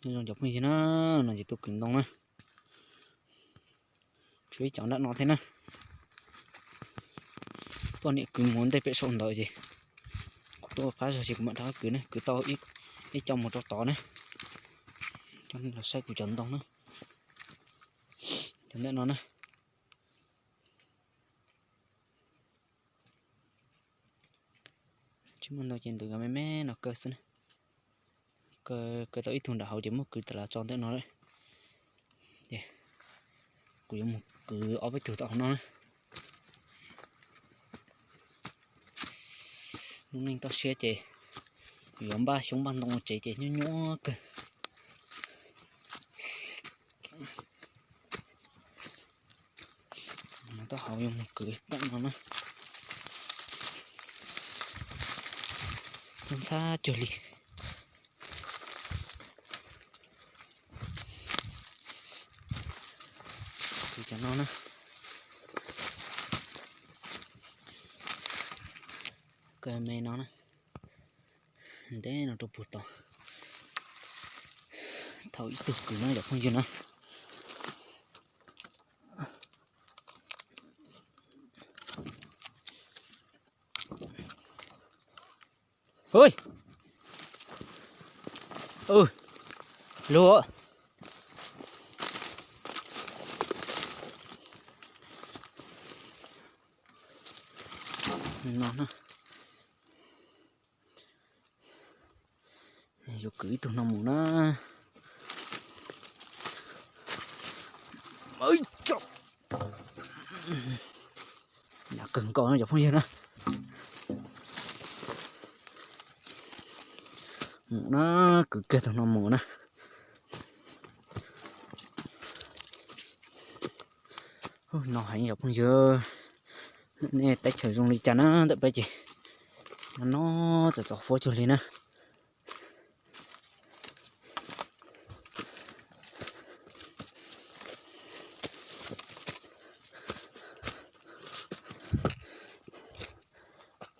Nyob zoo cov phooj ywg na, no ces tuaj kwv ntoo na. Tshuav ib co nram no thiab na. Poj niam kwv mus ntej pem saum ntawd ces kuv tuaj qab zog ces kuv mam rov kwv na, kwv tau ib co mus rau tod na. Coj nej los saib kuv cov ntoo na. Cov ntawm no na. Tsis muaj ntau ces ntws me me no kaw xwb na. Kaw tau ib tug nram hauv ces muab kwv tas los tso ntawm no lawm. Kuv yuav mus kwv ob peb tug tom hauv no na. Lub neej toj siab ces yuav npaj xyoob npaj ntoo tsev ces nyuaj nyuaj kawg. Taub hau yuav mus kwv tam no na. Ntxhab cuag li. Kwv cov no na. Kaw me no na. Ntev no rau puag tod. Thaum ib tug kwv no cov phooj ywg na. Lug no na. Yuav kwv ib tug no mus na. Yam kawg nkaus no cov phooj ywg na. Mus na, kwv kiag tug no mus na. No heev cov phooj ywg, nej teb chaws zoo li cas na, ntawm peb ces no no txom txom fuab cuag li na.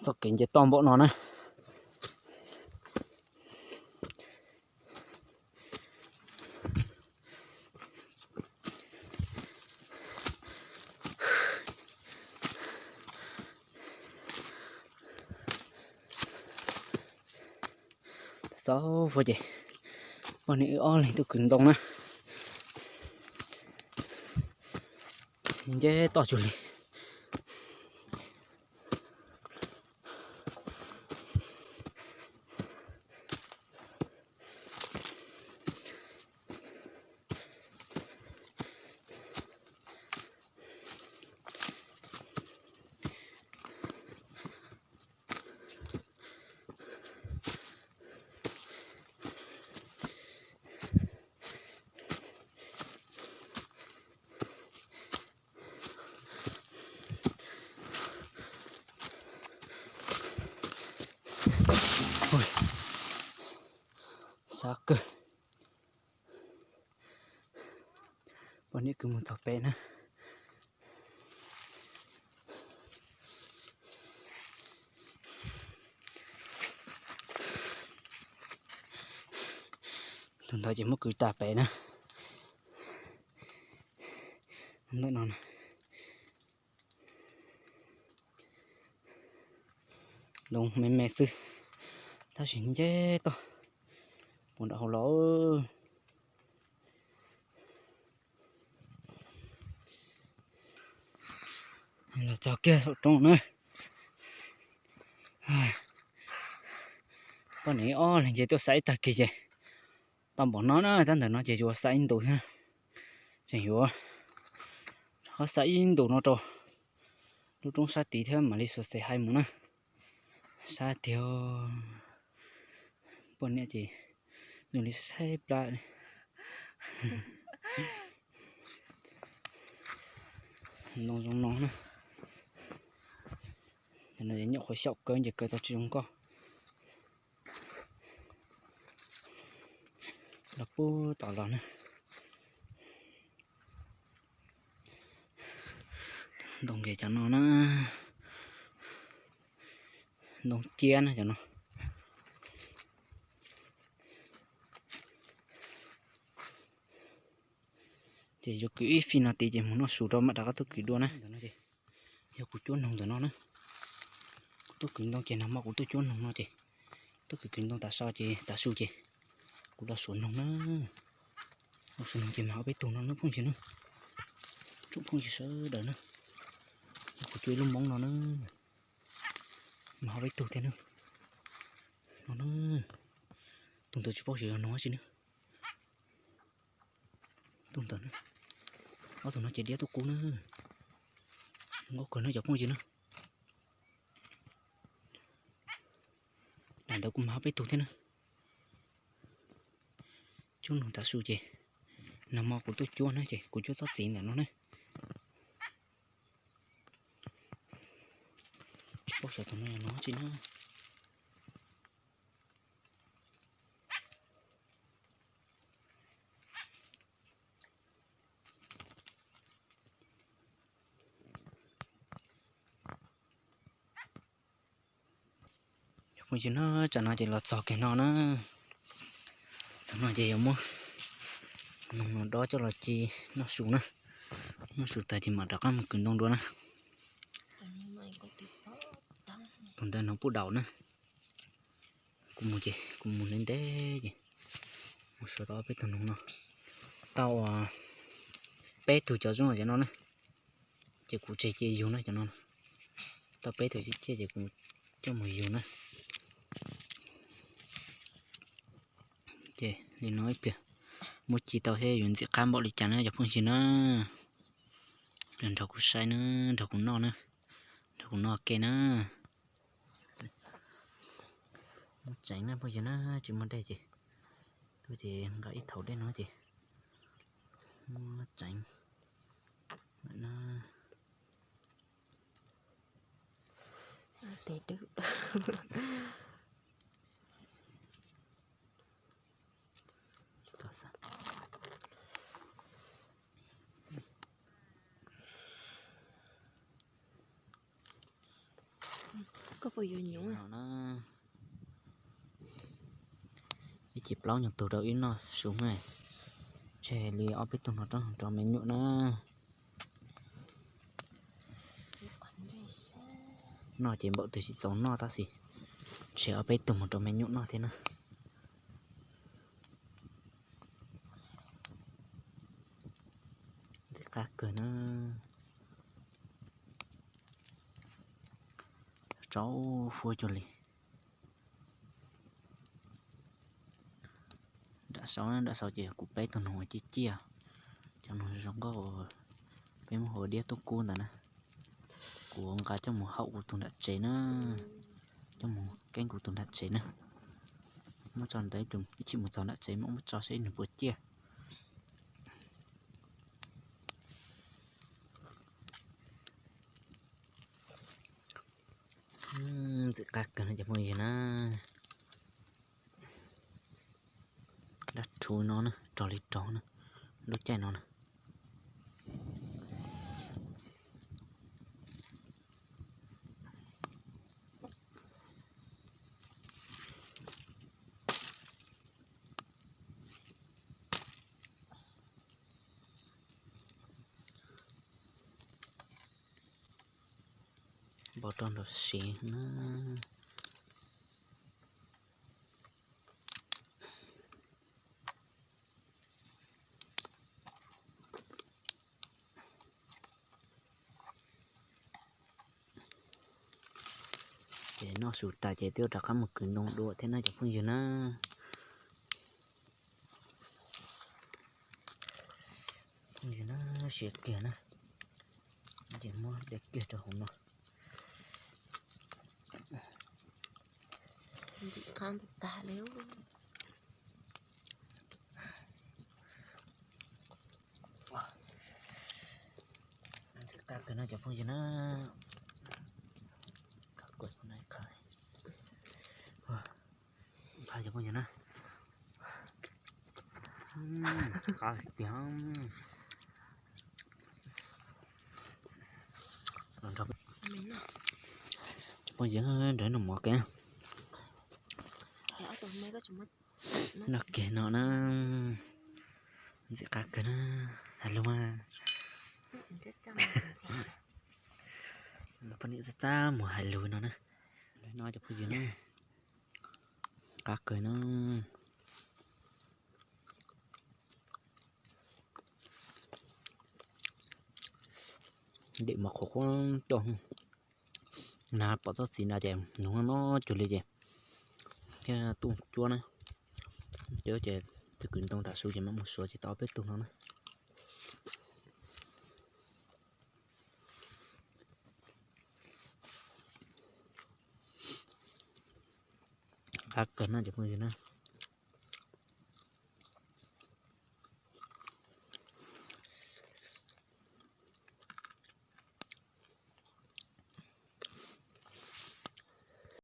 Txoj kev nce toj npaum no na. Xav fuab ces poj niam wb ob leeg tuaj kwv ntoo na. Nce toj cuag li. Xav kawg. Poj niam kwv mus txog pem na. Tus ntawd ces muab kwv tas pem na. Ntawm no na. Ntoo me me xwb, tab sis nce toj puag nram hauv los. Los txog kiag saum roob na. Poj niam ob leeg ces tuaj xav ib tag kis ces tau npaum no na, tab ntawm no ces yuav xav ib ntus thiab. Tseem yuav qhov xav ib ntus no rau lub roob sab tid thiab mam li xuas xes hais mus na. Sab tiag, poj niam ces nws li saib plab. Ntoo zoo no na. Nyuam qhuav xyaum kawg ces kawg tau tsis zoo nkauj. Los puag tom los na. Ntoo ces cov no na. Ntoo ciab na cov no. Ces yuav kwv ib fij no tid ces mus noj su rau mam rov qab tuaj kwv dua na. Yog kuv cuab noog ntawm no na. Kuv tuaj kwv ntoo ces nag hmo kuv tuaj cuab noog no ces tuaj kwv kwv ntoo tav su ces tav su ces kuv los suav noog na. Los suav noog ces mag ob peb tug no na phooj ywg na. Tsoom phooj ywg sawv daws na, kuv cuab ib lub moob no na, mag ob peb tug thiab na. No na, tus ntawd tsis paub xyov yog noog dab tsi na. Tus ntawd, ob tug no ces diab tuaj kub na. Zoo nkauj kawg no cov phooj ywg na. Daim ntawd kuv mag ob peb tug thiab na. Cuab noog tav su ces nag hmo kuv tuaj cuab na ces kuv cuab txob txiv ntawm no na. Tsis paub xyov tus no yog noog dab tsi na. Phooj ywg na, tsam no ces los txog kiag no na. Txog no ces yuav muab noog no dob coj los ci noj su na. Noj su tag ces mam rov qab mus kwv ntoo dua na. Tus ntawd noog pub daus na. Kuv mus ces kuv mus ntev ntev ces mus suav tau ob peb tug noog no. Tau peb tug cov zoo cov no na. Ces kuv tseg cia yug na cov no. Tau peb tug ciaj ciaj ces kuv coj mus yug na. Ces li no ib pliag muab ci tau seb yuav ntxim qab npaum li cas na cov phooj ywg na. Los nrog kuv saib na, nrog kuv noj na, nrog kuv noj ke na. Muab tseev na phooj ywg na, tsis muaj dej ces tuaj ces nqa ib thaum dej no ces muab tseev lawm na. Ib ce plaub nyuag tug rau wb noj su na. Tseg li ob peb tug no rau me nyuam na. Noj ces npaum twg tsis txaus noj tab sis tseg ob peb tug mus rau me nyuam noj thiab na. Ntxim qab kawg na. Tsaus huab cuag li. Nram saud, nram saud ces kuv peb tug noog uas ciaj ciaj, cov noog zoo nkauj, peb muab hu ua diab tub kub ntawd na. Kuv nqa coj mus haum kuv tus nram tsev na, coj mus keeb kuv tus nram tsev na. Muab tso ntawd ib chim mus txog nram tsev mam muab tso seb nws puas ciaj. Ntxim qab kawg no cov phooj ywg na. Dab rhuv no na, rog li rog na, lub caij no na. Npau rog nrov siv na. Ces noj su tas ces twb rov qab mus kwv ntoo dua thiab na cov phooj ywg na. Phooj ywg na, siav kiag na. Ces muab de kiag rau hauv no. Ntxim qab ntag li. Ntxim qab kawg no cov phooj ywg na. Qab cov phooj ywg na. Qab tiag. Cov phooj ywg, nrog noj mov kiag. Noj kiag no na. Ntxim qab kawg na. Hais lus mas, poj niam txaj txaj muag hais lus no na. No cov phooj ywg na, qab kawg na. Dej mov qhuav qhuav coj, na pom txoj txiv na ces nug no cuag li ces thiaj tuaj cuab na. Cuab ces tus kwv ntoo tam su ces mam mus suav ces tau peb tug no na. Qab kawg na cov phooj ywg na.